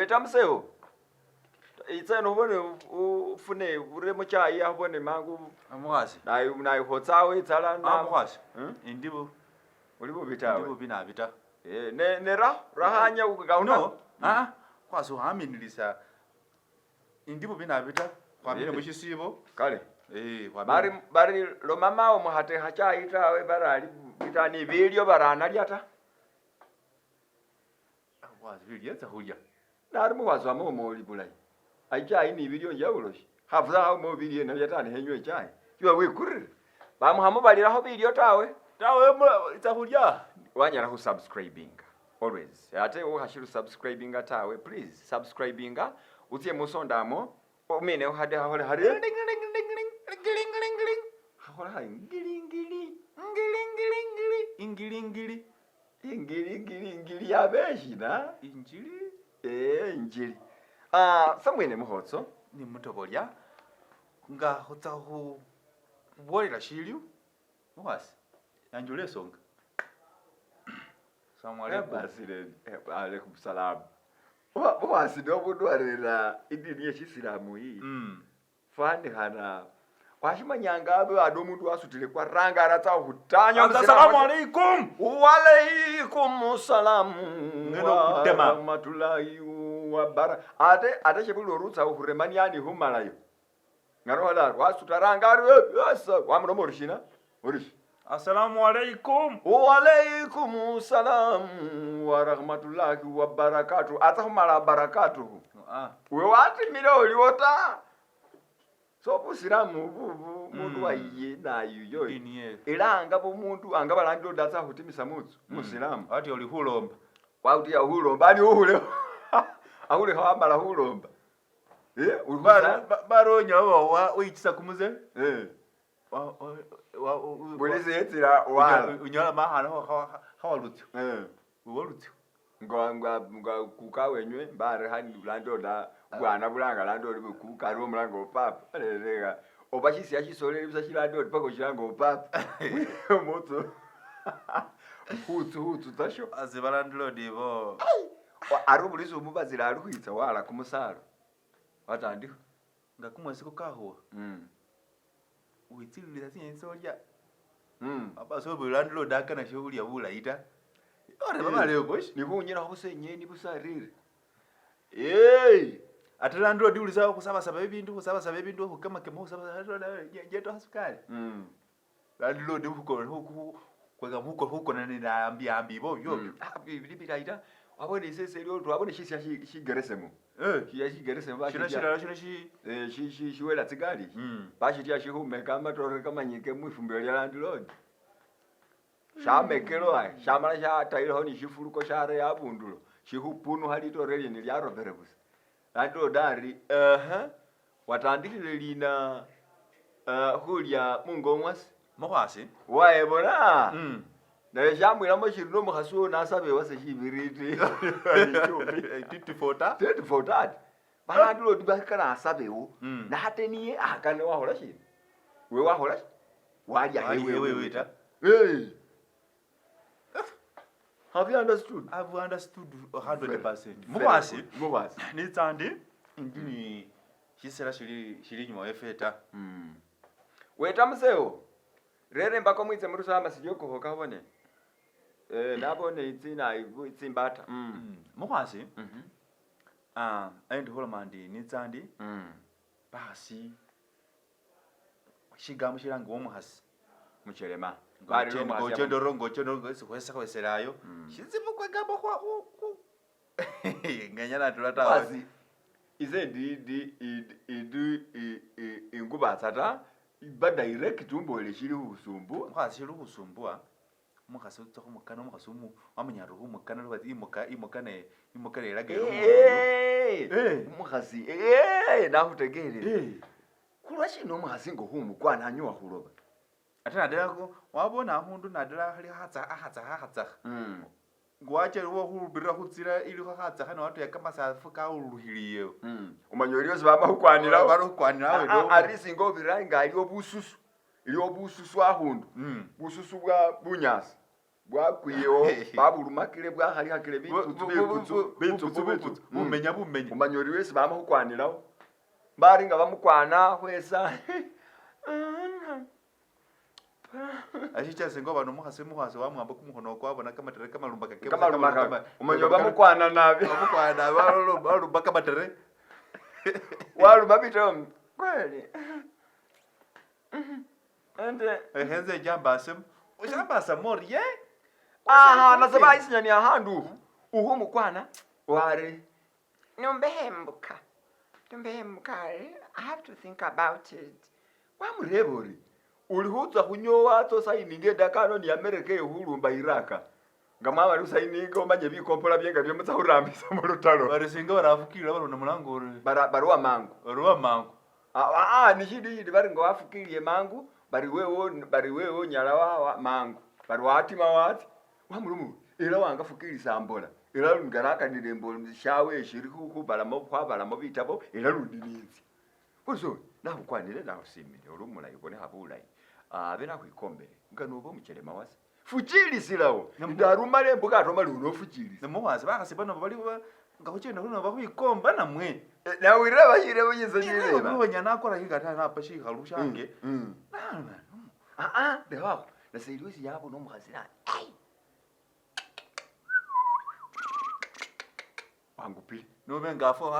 Weta musewo itsa eno khubone ufune uremo chai akhubone mangu Mukhasi. Nayikhotsawo itsala. Ah mukhasi. Indi bu. Oli bubi tawe. Indi bubi nabi ta. Eh ne ne ra rahanya gauna. No. Ah mukhasi ukhaminilisa indi bubi nabi ta. Khwamile mushisibo. Kale. Eh Bari bari loma mawo mukhatekha chai tawe barali ta ni bilyo baranalya ta. Mukhasi bilyo etsa khulya. Nari mukhasi wama oli bulayi. Ichai ni bilyo njawulo shi. Khafusa khaumawo bilyo nalya ta nekhenywa ichai. Iwe wikurire. Bamukhamubalilakho bilyo tawe. Tawe itsa khulya. Wanyala khu subscribinga always. Ate ukhashili subscribinga tawe please subscribinga utsie musondamo umine ukhade khakhole khari khakhola khari ngilingili ngilingili ingilingili ingilingili ingili yabeshina injili eh injili ah samwene mukhotso ni mutobolya nga khutsa khu khubolela shilyo mukhasi yanjula esonga. Salamu alaikum. Basile alaikum salam. Mukhasi ni omundu warera idini ye shisilamu iyi. Fanikhana washimanyanga abe ade omundu wasutile kwaranga aratsa khutanya. Assalamu alaikum. Walaikum salamu Ngeno kutema. warahmatullahi wabara ate ate shebuli orutsa khuremania yani khumalayo ngano wasuta ranga ari asa wamuloma ori shina orishi. Assalamu alaikum. Walaikum salamu warahmatullahi wabarakatu atsa khumala barakatuhu. Ah. We watimile oliwo ta so busilamu bubu mundu wayiye nayuyo Idini ye. ela anga bumundu anga balandilo datsa khutimisa mutsu musilamu Ati oli khulomba. wautia khulomba ani ukhule akhulekho wamala khulomba Baronya wa wichisa kumuze. Polisi yetsila wala. Unyola makhana khawalutsyo. Wiwalutsyo. Nga nga nga kuka wenywe mbare hani landoda bwana bulanga landodi kuka ari omulanga opapa rerega oba shisia shisoleli busa shilandodi paka oshilanga opapa mutsu khutsu khutsu tasho. Asi balandlord bo. Ari obulisi omubazila ali khwitsa wala kumusalo watandikha. Nga kumwesi kukakhuwa. Witsililila tsinyeni tsolya. Aba so landlord akana shokhulya bulayi ta. Ore babaleyo koshi. Nikhunyilakho busa inyeni busa rere. Hey! Ate landlord ulisa khusabasaba bibindu khusabasaba ebindu khukemakema khusabasaba njeto sukari. Landlord khukona khukonanila ambi ambi bo byo. Bili bilayi ta. Wabone isese elio wabone shisia shigeresemo. Shisia shigeresemo Shino shilala shino shi shiwela tsigali. Bashitya shikhumeka kamatore kamanyike mwifumbilo lya landlord. Shamekelo ayi shamala shatayilakho ni shifuluko shareya abundulo shikhupunukha litore lyene lyarobere busa. Landlord ari watandikhile lina khulya mungo mwase. Mukhasi. Wayebona. Naye shamwilamo shiri nomukhasi wo nasaba ewase shibiriti. Tit for tat. Tit for tat. Balandlord bakana asabewo. Nate niye akana wakhola shina. We wakhola shi? Walya hewewe ta. Hey. Have you understood? I've understood 100%. Mukhasi. Mukhasi. Nitsandi ndini shisela shili shili nyuma wefe ta. Weta musewo. Rere mbako mwitse murusa amasijoko khokabone. Nabone itsina itsimbata. Mukhasi. Endi khuloma ndi nitsandi. Bakhasi shigambo shilanga omukhasi. Muchelema. Ngochendoro ngochendoro sikhwesa khweselayo. Shitsibu kwegambo khwa khu. Ngenya natula tawe. Basi ise ndi ndi ndi ingubatsa ta ba direct umbole shili khusumbua. Mukhasi shili khusumbua. Mukhasi utsa khumukana omukhasi wamunyara khumukana lwa imoka imoka ne imoka ne ilagila. Omukhasi nakhutekelele. Khulwa shina omukhasi nga khumukwana anyowa khuloba. Ate nadala wabona akhundu nadala khali khatsakha akhatsakha akhatsakha. Ngwache wo khubirira khutsila ilikho khatsakha ne watuya kamasafu kaulukhiliyewo. Umanya olio sibama khukwanila. Bali khukwanila. Ari singa obira nga aliwo bususu. Iliwo bususu akhundu. Bususu bwa bunyasi. Bwakwiyewo babulumakile bwakhalikhakile bitsutsu bikutsu bitsutsu bitsutsu Bumenya bumenya. Umanya ori wesi bama khukwanilawo bari nga bamukwana khwesa Ashichasi ngoba nomukhasi mukhasi wamwamba kumukhono kwabona kamatere kamalumba kake. Kamalumba umanya bamukwana nabi. Bamukwana balumba kamatere. Waluma bito kweli. Ende Henze jambasemo. Ujambasa morye. Aha, nase bayisinyani ahandu uhu mukwana wari Nombehembuka. Nombehembuka. I have to think about it. Wamureba ori uli khutsa khunyowa atsa osayininga endakano ni America ekhulumba Iraq nga mwamali khusayininga omanye bikompola byenga byemutsa khurambisa mulutalo. Bari singa barafukilila barona mulango ori. Baruwa mangu. Baruwa mangu. Ni shindu shindi bari nga wafukiliye mangu bari wewe bari wewe unyala wa mangu bari watima watsi wamulomo ela wangafukilisa mbola ela ngarakanile mbo shawe shiri khubalamo khwabalamo bitabo ela lundi ninzi uso nakhukwanile nakhusimile uli umulayi ubonekha bulayi abe nakhwikombele nga noba omuchelema wase fuchilisilawo ndarumala embuka ate omala unofuchilisa. Nemukhasi bakhasi bano bali nga khuchenda khuno bakhwikomba namwe. Nawireba shirebo shise shireba. Wenya nakora hikata napa shikhalu shange. Lekhakho nase iliwo isi yabona omukhasi nani wangupile. Nobe ngafo.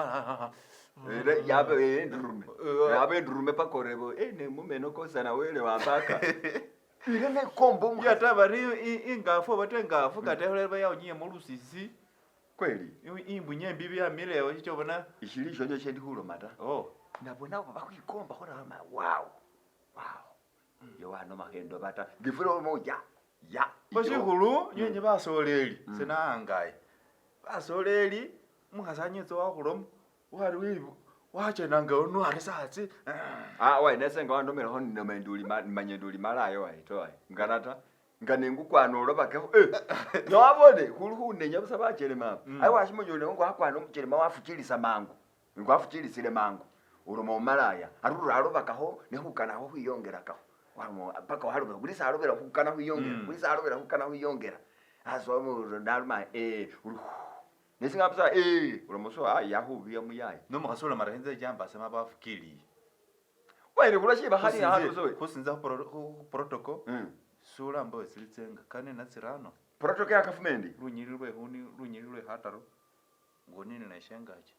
Era yabe endurume. Yabe endurume paka orebo ne mumeno kosana wele wambaka. Ile nekomba omukhasi. Yata bari ingafu bate ngafu katekholera yawunyiyemo lusisi. Kweli. Imbunye imbibi yamilewo shichobona. Ishili shonjo shendi khuloma ta. Oh. Nabona bakhwikomba khurama wow. Wow. Yo wanomakho endoba ta. Ngifuna olimo ya. Ya. Bashikhulu nyenye basoleli senaangaye. Basoleli umukhasi anyetsa wakhuloma wari wibu wachenanga ono ari satsi. Ah wa nese nga wandomelekho manye nduli malayo wayi to wayi. Ngana ta. Nga nengukwana olobakekho. Nowabone khuli khunenya busa bachelema. Ayi washimanya ori ngwakwana omuchelema wafuchilisa mangu. Ngwafuchilisile mangu. Uloma omalaya. Arura alobakakho nekhukanakho khwiyongelakakho. Waloma paka walobela bulisa alobela khukana khwiyongela. Bulisa alobela khukana khwiyongela. Aso naluma uri nesinga busa ulomo so yakhubiya muyayi. Nomukhasi ulamara henze jambasema bafukiliye. Wene khula shibakhali ahandu so. Khusinza khu protocol. Sula mbo silitsenga kane na tsirano. Protocol ya government. Lunyili lwe khuni lunyili lwe khataru. Ngonini na shengache.